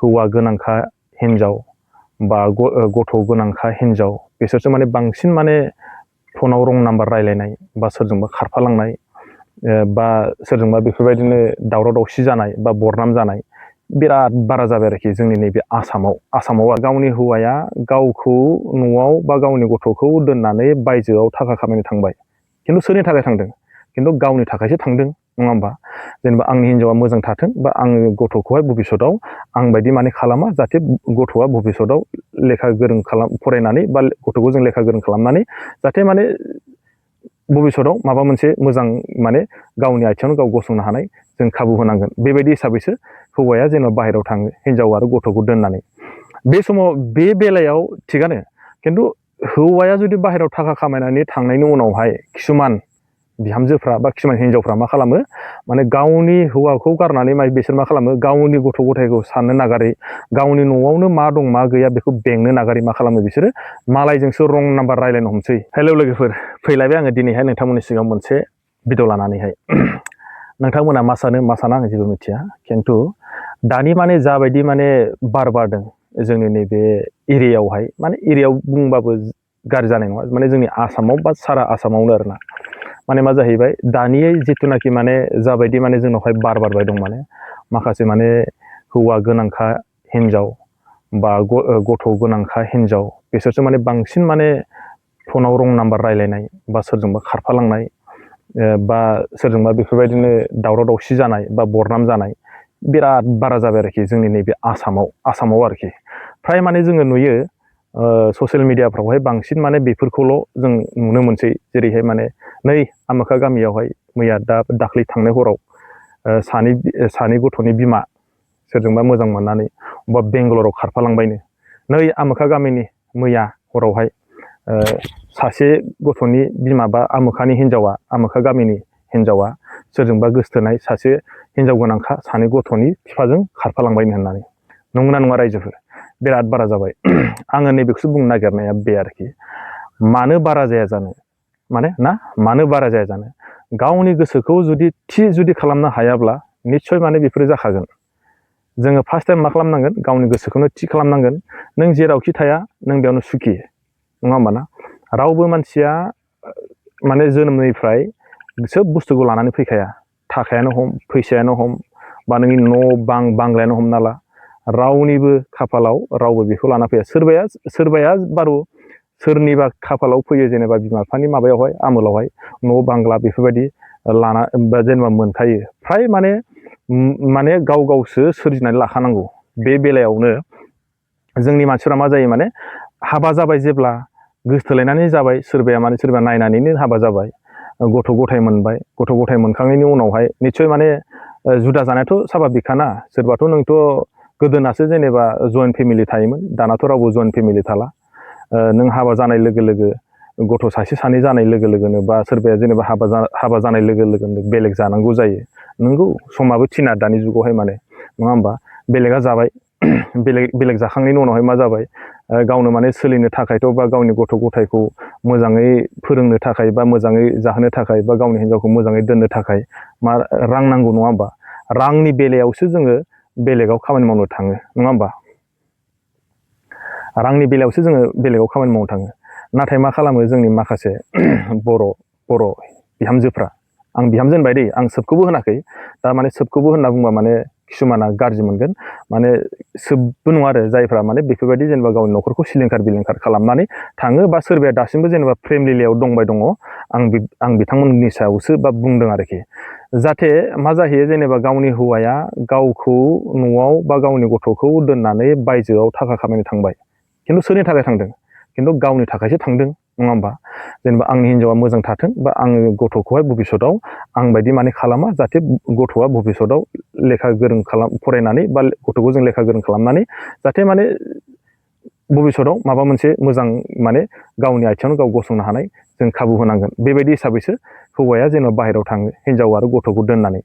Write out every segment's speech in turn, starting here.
हौवा गोनांखा हिन्जाव बा गथ' गोनांखा हिन्जाव बिसोरसो माने बांसिन माने फनाव रं नाम्बार रायलायनाय बा सोरजोंबा खारफालांनाय बा सोरजोंबा बेफोरबायदिनो दावराव दावसि जानाय बा बरनाम जानाय बिराद बारा जाबाय आरोखि जोंनि नैबे आसामाव गावनि हौवाया गावखौ न'आव बा गावनि गथ'खौ दोननानै बायजोआव थाखा खामायनो थांबाय खिन्थु सोरनि थाखाय थांदों खिन्थु गावनि थाखायसो थांदों नङा होमबा जेनेबा आंनि हिन्जावा मोजां थाथों बा आङो गथ'खौहाय भबिसतआव आं बायदि माने खालामा जाहाथे गथ'आ भबिसतआव लेखा गोरों फरायनानै बा गथ'खौ जों लेखा गोरों खालामनानै जाहाथे माने भबिसतआव माबा मोनसे मोजां माने गावनि आथिङावनो गाव गसंनो हानाय जों खाबु होनांगोन बेबायदि हिसाबैसो हौवाया जेनेबा बाहेरायाव थाङो हिन्जाव आरो गथ'खौ दोननानै बे समाव बे बेलायाव थिगानो खिन्थु हौवाया जुदि बाहेरायाव थाखा खामायनानै थांनायनि उनावहाय किसुमान बिहामजोफ्रा बा किसुमान हिन्जावफ्रा मा खालामो माने गावनि हौवाखौ गारनानै बिसोर मा खालामो गावनि गथ' गथायखौ साननो नागारै गावनि न'आवनो मा दं मा गैया बेखौ बेंनो नागारै मा खालामो बिसोरो मालायजोंसो रं नाम्बार रायलायनो हमसै हेलौ लोगोफोर फैलायबाय आङो दिनैहाय नोंथांमोननि सिगाङाव मोनसे भिडिअ लानानैहाय नोंथांमोना मा साना आं जेबो मिथिया खिन्थु दानि माने जाबायदि माने बार बारदों जोंनि नैबे एरियायावहाय माने एरियायाव बुंबाबो गाज्रि जानाय नङा माने जोंनि आसामाव बा सारा आसामावनो आरोना माने मा जाहैबाय दानि जिथुनाखि माने जाबायदि माने जोंनावहाय बार बारबाय दं माने माखासे माने हौवा गोनांखा हिन्जाव बा गथ' गोनांखा हिन्जाव बिसोरसो माने बांसिन माने फनाव रं नाम्बार रायलायनाय बा सोरजोंबा खारफालांनाय बा सोरजोंबा बेफोरबायदिनो दावराव दावसि जानाय बा बरनाम जानाय बिराद बारा जाबाय आरोखि जोंनि नैबे आसामाव आरोखि फ्राय माने जोङो नुयो ससियेल मिडियाफ्रावहाय बांसिन माने बेफोरखौल' जों नुनो मोनसै जेरैहाय माने नै आमोखा गामियावहाय मैया दाख्लै थांनाय हराव सानै गथ'नि बिमा सोरजोंबा मोजां मोननानै बा बेंगालराव खारफालांबायनो नै आमोखा गामिनि मैया हरावहाय सासे गथ'नि बिमा बा आमोखानि हिन्जावा आमोखा गामिनि हिन्जावा सोरजोंबा गोसथोनाय सासे हिन्जाव गोनांखा सानै गथ'नि बिफाजों खारफालांबायनो होननानै नंगौना नङा रायजोफोर बिराद बारा जाबाय आङो नैबेखौसो बुंनो नागिरनाया बे आरोखि मानो बारा जाया जानो मानो बारा जाया जानो गावनि गोसोखौ जुदि खालामनो हायाब्ला निस्सय माने बेफोरो जाखागोन जोङो फार्स्ट टाइम मा खालामनांगोन गावनि गोसोखौनो थि खालामनांगोन नों जेरावखि थाया नों बेयावनो सुखि नङा होमबा ना रावबो मानसिया माने जोनोमनिफ्राय सोब बुस्थुखौ लानानै फैखाया थाखायानो हम फैसायानो हम बा नोंनि न' बांलायानो हमना ला रावनिबो खाफालाव रावबो बेखौ लाना फैया सोरबाया बारु सोरनिबा खाफालाव फैयो जेनेबा बिमा बिफानि माबायावहाय आमोलावहाय न' बांला बेफोरबायदि लाना बा जेनेबा मोनखायो फ्राय माने गावसो सोरजिनानै लाखानांगौ बे बेलायावनो जोंनि मानसिफोरा मा जायो माने हाबा जाबाय जेब्ला गोसथोलायनानै जाबाय सोरबा नायनानैनो हाबा जाबाय गथ' गथाय मोनबाय गथ' गथाय मोनखांनायनि उनावहाय निस्सय माने जुदा जानायाथ' साभाबिकखाना सोरबाथ' नोंथ' गोदोनासो जेनेबा जयेन्ट फेमिलि थायोमोन दानाथ' रावबो जयेन्ट फेमिलि थाला नों हाबा जानाय लोगो लोगो गथ' सासे सानै जानाय लोगो लोगोनो बा सोरबाया जेनेबा हाबा जानाय लोगो लोगोनो बेलेग जानांगौ जायो नंगौ समाबो थिना दानि जुगावहाय माने नङा होमबा बेलेगा जाबाय बेलेग जाखांनायनि उनावहाय मा जाबाय गावनो माने सोलिनो थाखायथ' बा गावनि गथ' गथायखौ मोजाङै फोरोंनो थाखाय बा मोजाङै जाहोनो थाखाय बा गावनि हिन्जावखौ मोजाङै दोननो थाखाय मा रां नांगौ नङा होमबा रांनि बेलायावसो जोङो बेलेगाव खामानि मावनो थाङो नङा होमबा रांनि बेलायावसो जोङो बेलेगाव खामानि मावनो थाङो नाथाय मा खालामो जोंनि माखासे बर' बिहामजोफ्रा आं बिहामजो होनबाय दै आं सोबखौबो होनाखै दा माने सोबखौबो होनना बुंबा माने किसुमाना गाज्रि मोनगोन माने सोबबो नङा आरो जायफ्रा माने बेफोरबायदि जेनेबा गावनि न'खरखौ सिलिंखार खालामनानै थाङो बा सोरबाया दासिमबो जेनेबा प्रेम लिलायाव दंबाय दङ आं बिथांमोननि सायावसो बा बुंदों आरोखि जाहाथे मा जाहैयो जेनेबा गावनि हौवाया गावखौ न'आव बा गावनि गथ'खौ दोननानै बायजोआव थाखा खामायनो थांबाय खिन्थु सोरनि थाखाय थांदों खिन्थु गावनि थाखायसो थांदों नङा होमबा जेनेबा आंनि हिन्जावा मोजां थाथों बा आङो गथ'खौहाय भबिसतआव आं बायदि माने खालामा जाहाथे गथ'आ भबिसतआव लेखा गोरों फरायनानै बा गथ'खौ जों लेखा गोरों खालामनानै जाहाथे माने भबिसतआव माबा मोनसे मोजां माने गावनि आथिङावनो गाव गसंनो हानाय जों खाबु होनांगोन बेबायदि हिसाबैसो हौवाया जेनेबा बाहेरायाव थाङो हिन्जाव आरो गथ'खौ दोननानै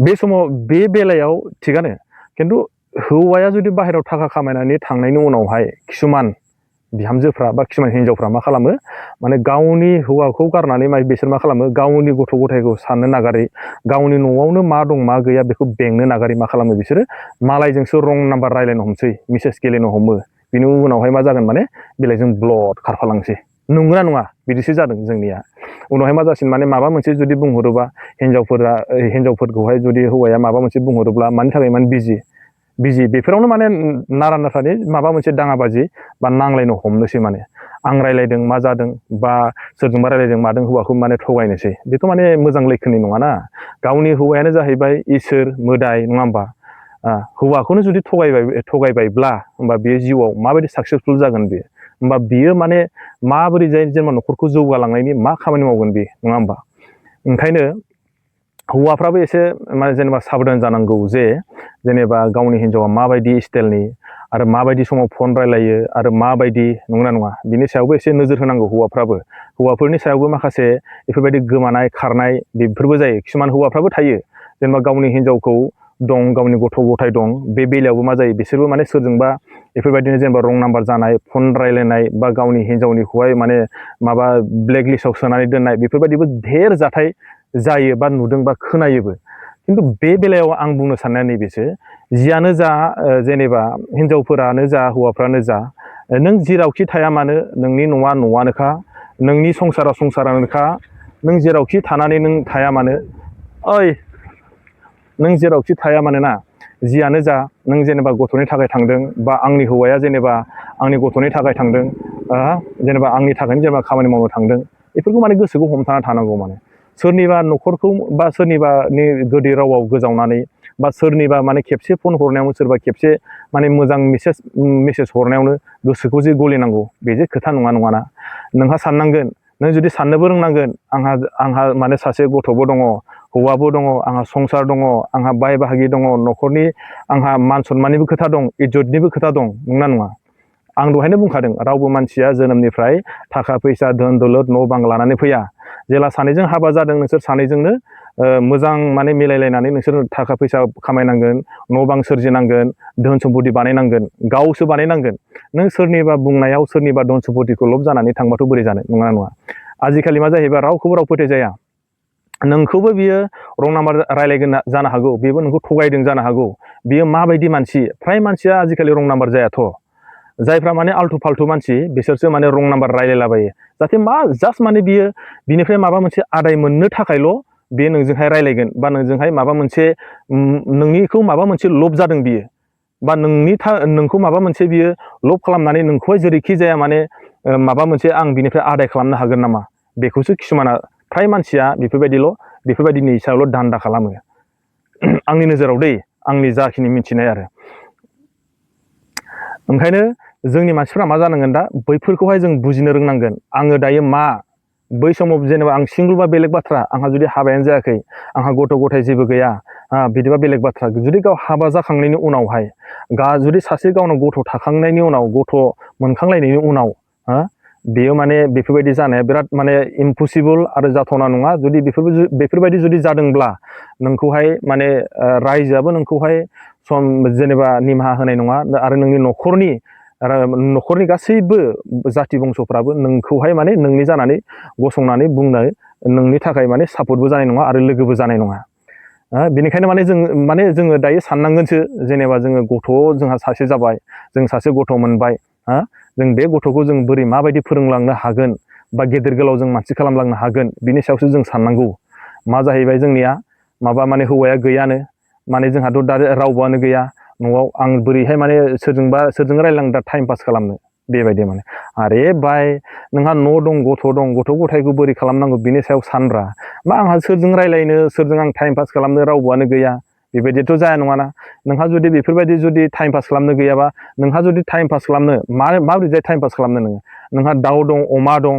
बे समाव बे बेलायाव थिगानो खिन्थु हौवाया जुदि बाहेरायाव थाखा खामायनानै थांनायनि उनावहाय किसुमान बिहामजोफ्रा बा किसुमान हिन्जावफ्रा मा खालामो माने गावनि हौवाखौ गारनानै बिसोर मा खालामो गावनि गथ' गथायखौ साननो नागारै गावनि न'आवनो मा दं मा गैया बेखौ बेंनो नागारै मा खालामो बिसोरो मालायजोंसो रं नाम्बार रायलायनो हमसै मेसेज गेलेनो हमो बिनि उनावहाय मा जागोन माने बेलेगजों ब्लड खारफालांसै नंगौना नङा बिदिसो जादों जोंनिया उनावहाय मा जासिन माने माबा मोनसे जुदि बुंहरोबा हिन्जावफोरखौहाय जुदि हौवाया माबा मोनसे बुंहरोब्ला मानि थाखाय इमान बिजि बेफोरावनो माने नारा नाथानि माबा मोनसे दाङाबाजि बा नांलायनो हमनोसै माने आं रायलायदों मा जादों बा सोरजोंबा रायलायदों मादों हौवाखौ माने थगायनोसै बेथ' माने मोजां लैखोननि नङाना गावनि हौवायानो जाहैबाय इसोर मोदाय नङा होमबा हौवाखौनो जुदि थगायबायब्ला होमबा बेयो जिउआव माबायदि साक्सेसफुल जागोन बेयो होमबा बियो माने माबोरै जाय जेनेबा न'खरखौ जौगालांनायनि मा खामानि मावगोन बे नङा होमबा ओंखायनो हौवाफ्राबो एसे माने जेनेबा साबधान जानांगौ जे जेनेबा गावनि हिन्जावा माबायदि स्टाइलनि आरो माबायदि समाव फन रायलायो आरो माबायदि नंगौना नङा बिनि सायावबो एसे नोजोर होनांगौ हौवाफोरनि सायावबो माखासे बेफोरबायदि गोमानाय खारनाय बेफोरबो जायो किसुमान हौवाफ्राबो थायो जेनेबा गावनि हिन्जावखौ दं गावनि गथ' गथाय दं बे बेलायावबो मा जायो बिसोरबो माने सोरजोंबा बेफोरबायदिनो जेनेबा रं नाम्बार जानाय फन रायलायनाय बा गावनि हिन्जावनिखौहाय माने माबा ब्लेक लिस्टआव सोनानै दोननाय बेफोरबायदिबो धेर जाथाय जायो बा नुदों बा खोनायोबो खिन्थु बे बेलायाव आं बुंनो साननाया नैबेसो जियानो जा जेनेबा हिन्जावफोरानो जा हौवाफ्रानो जा नों जेरावखि थाया मानो नोंनि न'आ न'आनोखा नोंनि संसारा संसारानोखा नों जेरावखि थानानै नों थाया मानो नों जेरावखि थाया मानोना जियानो जा नों जेनेबा गथ'नि थाखाय थांदों बा आंनि हौवाया जेनेबा आंनि गथ'नि थाखाय थांदों जेनेबा आंनि थाखायनो जेनेबा खामानि मावनो थांदों बेफोरखौ माने गोसोखौ हमथाना थानांगौ माने सोरनिबा न'खरखौ बा सोरनिबानि गोदै रावाव गोजावनानै बा सोरनिबा माने खेबसे फन हरनायावनो सोरबा खेबसे माने मोजां मेसेज हरनायावनो गोसोखौ जे गलिनांगौ बे जे खोथा नङाना नोंहा साननांगोन नों जुदि साननोबो रोंनांगोन आंहा माने सासे गथ'बो दङ हौवाबो दङ आंहा संसार दङ आंहा बाय बाहागि दङ न'खरनि आंहा मान सन्माननिबो खोथा दं इज्जतनिबो खोथा दं नंगौना नङा आं दहायनो बुंखादों रावबो मानसिया जोनोमनिफ्राय थाखा फैसा धोन दौलत न' बां लानानै फैया जेला सानैजों हाबा जादों नोंसोर सानैजोंनो मोजां माने मिलायलायनानै नोंसोर थाखा फैसा खामायनांगोन न' बां सोरजिनांगोन धोन सम्पति बानायनांगोन गावसो बानायनांगोन नों सोरनिबा बुंनायाव सोरनिबा धोन सम्पतिखौ लब जानानै थांबाथ' बोरै जानो नङा आजिखालि मा जाहैबाय रावखौबो राव फोथायजाया नोंखौबो बियो रं नाम्बार रायलायगोन जानो हागौ बेबो नोंखौ थगायदों जानो हागौ बियो माबायदि मानसि फ्राय मानसिया आजिखालि रं नाम्बार जायाथ' जायफ्रा माने आल्थु फाल्थु मानसि बिसोरसो माने रं नाम्बार रायलायलाबायो जाहाथे जास्ट माने बियो बिनिफ्राय माबा मोनसे आदाय मोननो थाखायल' बे नोंजोंहाय रायलायगोन बा नोंजोंहाय माबा मोनसे नोंनिखौ माबा मोनसे लब जादों बियो बा नोंखौ माबा मोनसे बियो लब खालामनानै नोंखौहाय जेरैखि जाया माने माबा मोनसे आं बिनिफ्राय आदाय खालामनो हागोन नामा बेखौसो किसुमाना फ्राय मानसिया बेफोरबायदिनि सायावल' दान्दा खालामो आंनि नोजोराव आंनि जाखिनि मिथिनाय आरो ओंखायनो जोंनि मानसिफ्रा मा जानांगोन दा बैफोरखौहाय जों बुजिनो रोंनांगोन आङो दायो मा बै समाव जेनेबा आं सिंगल बा बेलेग बाथ्रा आंहा जुदि हाबायानो जायाखै आंहा गथ' गथाय जेबो गैया बिदिबा बेलेग बाथ्रा जुदि गाव हाबा जाखांनायनि उनावहाय जुदि सासे गावनाव गथ' थाखांनायनि उनाव गथ' मोनखांलायनायनि उनाव बेयो माने बेफोरबायदि जानाया बिराद माने इम्पसिबल आरो जाथावना नङा जुदि बेफोरबायदि जुदि जादोंब्ला नोंखौहाय माने रायजोआबो नोंखौहाय जेनेबा निमाहा होनाय नङा आरो नोंनि न'खरनि गासैबो जाथि बंस'फ्राबो नोंखौहाय माने नोंनि जानानै गसंनानै बुंनो नोंनि थाखाय माने सापर्टबो जानाय नङा आरो लोगोबो जानाय नङा बेनिखायनो माने जोङो दायो साननांगोनसो जेनेबा जोंहा सासे जाबाय जों सासे गथ' मोनबाय जों बे गथ'खौ जों बोरै माबायदि फोरोंलांनो हागोन बा गेदेर गोलाव जों मानसि खालामलांनो हागोन बिनि सायावसो जों साननांगौ मा जाहैबाय जोंनिया माबा माने हौवाया गैयानो माने जोंहाथ' दा रावबोआनो गैया न'आव आं बोरैहाय माने सोरजों रायलायनांगौ दा टाइम पास खालामनो बेबायदि माने आरे बाय नोंहा न' दं गथ' गथायखौ बोरै खालामनांगौ बिनि सायाव सानब्रा मा आंहा सोरजों रायलायनो सोरजों आं टाइम पास खालामनो रावबोआनो गैया बेबायदिथ' जाया नङाना नोंहा जुदि बेफोरबायदि जुदि टाइम पास खालामनो गैयाबा नोंहा जुदि टाइम पास खालामनो माबोरैजाय टाइम पास खालामनो नोंहा दाउ दं अमा दं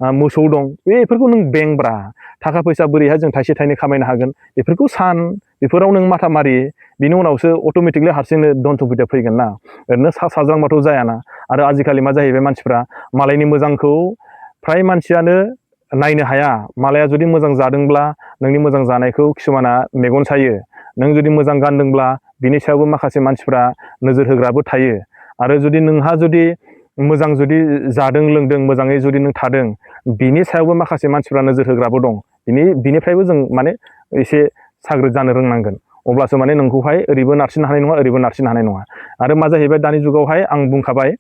मोसौ दं बेफोरखौ नों बेंब्रा थाखा फैसा बोरैहाय जों थाइसे थाइनै खामायनो हागोन बेफोरखौ बेफोराव नों माथा मारि बिनि उनावसो अट'मेटिकलि हारसिंनो धन सम्पतिया फैगोन ना ओरैनो साज्रांबाथ' जायाना आरो आजिखालि मा जाहैबाय मानसिफ्रा मालायनि मोजांखौ फ्राय मानसियानो नायनो हाया मालाया जुदि मोजां जादोंब्ला नोंनि मोजां जानायखौ किसुमाना मेगन सायो नों जुदि मोजां गानदोंब्ला बिनि सायावबो माखासे मानसिफ्रा नोजोर होग्राबो थायो आरो जुदि नोंहा जुदि मोजां जुदि जादों लोंदों मोजाङै जुदि नों थादों बिनि सायावबो माखासे मानसिफ्रा नोजोर होग्राबो दं बिनिफ्रायबो जों माने एसे साग्रिद जानो रोंनांगोन अब्लासो माने नोंखौहाय ओरैबो नारसिननो हानाय नङा ओरैबो नारसिननो हानाय नङा आरो मा जाहैबाय दानि जुगावहाय आं बुंखाबाय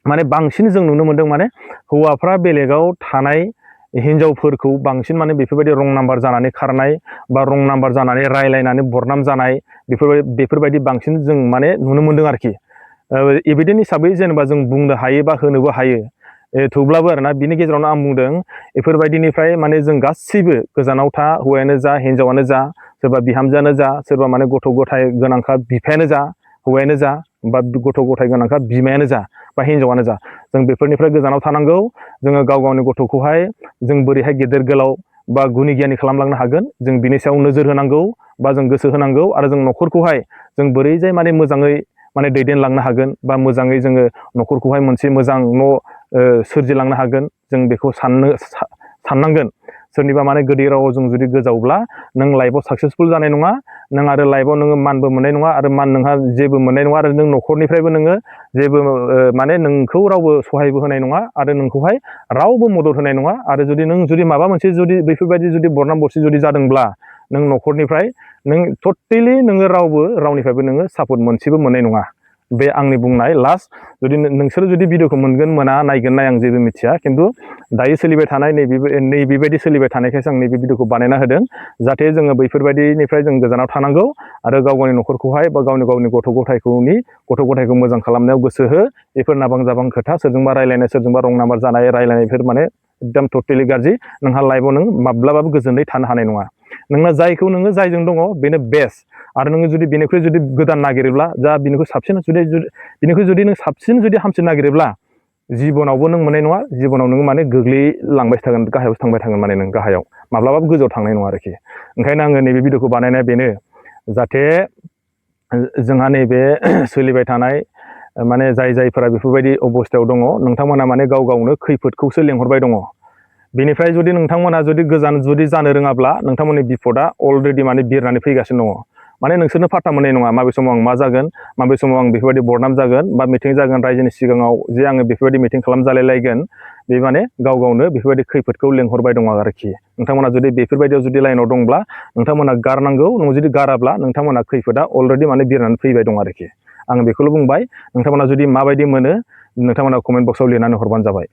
माने बांसिन जों नुनो मोनदों माने हौवाफ्रा बेलेगाव थानाय हिनजावफोरखौ बांसिन माने बेफोरबायदि रं नाम्बार जानानै खारनाय बा रं नाम्बार जानानै रायलायनानै बरनाम जानाय बेफोरबायदि बांसिन जों माने नुनो मोनदों आरोखि एभिडेन्ट हिसाबै जेनेबा जों बुंनो हायो बा होनोबो हायो थेवब्लाबो आरोना बिनि गेजेरावनो आं बुंदों बेफोरबायदिनिफ्राय माने जों गासैबो गोजानाव था हौवायानो जा हिन्जावानो जा सोरबा बिहामजोआनो जा सोरबा माने गथ' गथाय गोनांखा बिफायानो जा हौवायानो जा बा गथ' गथाय गोनांखा बिमायानो जा बा हिन्जावानो जा जों बेफोरनिफ्राय गोजानाव थानांगौ जोङो गाव गावनि गथ'खौहाय जों बोरैहाय गेदेर गोलाव बा गुनि गियानि खालामलांनो हागोन जों बिनि सायाव नोजोर होनांगौ बा जों गोसो होनांगौ आरो जों न'खरखौहाय जों बोरैजाय माने मोजाङै माने दैदेनलांनो हागोन बा मोजाङै जोङो न'खरखौहाय मोनसे मोजां न' सोरजिलांनो हागोन जों बेखौ साननांगोन सोरनिबा माने गोदै रावाव जों जुदि गोजावब्ला नों लाइफआव साक्सेसफुल जानाय नङा नों आरो लाइफआव नोङो मानबो मोननाय नङा आरो नोंहा जेबो मोननाय नङा आरो नों न'खरनिफ्रायबो नोङो जेबो माने नोंखौ रावबो सहायबो होनाय नङा आरो नोंखौहाय रावबो मदद होनाय नङा आरो जुदि माबा मोनसे जुदि बेफोरबायदि जुदि बरनाम बरसि जुदि जादोंब्ला नों न'खरनिफ्राय नों टटेलि नोङो रावनिफ्रायबो नोङो सापर्ट मोनसेबो मोननाय नङा बे आंनि बुंनाय लास्ट जुदि नोंसोर जुदि भिडिअखौ मोनगोन मोना नायगोन नाय आं जेबो मिथिया खिन्थु दायो सोलिबाय थानाय नैबेबायदि सोलिबाय थानायखायसो आं नैबे भिडिअखौ बानायना होदों जाहाथे जोङो बैफोरबायदिनिफ्राय जों गोजानाव थानांगौ आरो गाव गावनि न'खरखौहाय बा गावनि गथ' गथायखौ मोजां खालामनायाव गोसो हो बेफोर नाबां जाबां खोथा सोरजोंबा रायलायनाय सोरजोंबा रं नाम्बार जानाय रायलायनायफोर माने एकदम टटेलि गाज्रि नोंहा लाइफआव नों माब्लाबाबो गोजोनै थानो हानाय नङा नोंना जायखौ नोङो जायजों दङ बेनो बेस्ट आरो नोङो जुदि बेनिख्रुइ जुदि गोदान नागिरोब्ला बिनिख्रुइ जुदि नों साबसिन जुदि हामसिन नागिरोब्ला जिबनावबो नों मोननाय नङा जिबनाव नोङो माने गोग्लैलांबाय थागोन गाहायावसो थांबाय थागोन माने नों गाहायाव माब्लाबाबो गोजौआव थांनाय नङा आरोखि ओंखायनो आङो नैबे भिडिअखौ बानायनाया बेनो जाहाथे जोंहा नैबे सोलिबाय थानाय माने जायफोरा बेफोरबायदि अबस्थायाव दङ नोंथांमोना माने गाव गावनो खैफोदखौसो लेंहरबाय दङ बेनिफ्राय जुदि नोंथांमोना जुदि गोजान जुदि जानो रोङाब्ला नोंथांमोननि बिपदा अलरेडि माने बिरनानै फैगासिनो दङ माने नोंसोरनो फात्ता मोननाय नङा माबे समाव आं मा जागोन माबे समाव आं बेफोरबायदि बरनाम जागोन बा मिटिं जागोन रायजोनि सिगाङाव जे आङो बेफोरबायदि मिटिं खालामजालायलायगोन बे माने गाव गावनो बेफोरबायदि खैफोदखौ लेंहरबाय दङ आरोखि नोंथांमोना जुदि बेफोरबायदियाव जुदि लाइनाव दंब्ला नोंथांमोना गारनांगौ नों जुदि गाराब्ला नोंथांमोना खैफोदा अलरेडि माने बिरनानै फैबाय दं आरोखि आं बेखौल' बुंबाय नोंथांमोना जुदि माबायदि मोनो नोंथांमोना कमेन्ट बक्सआव लिरनानै हरबानो जाबाय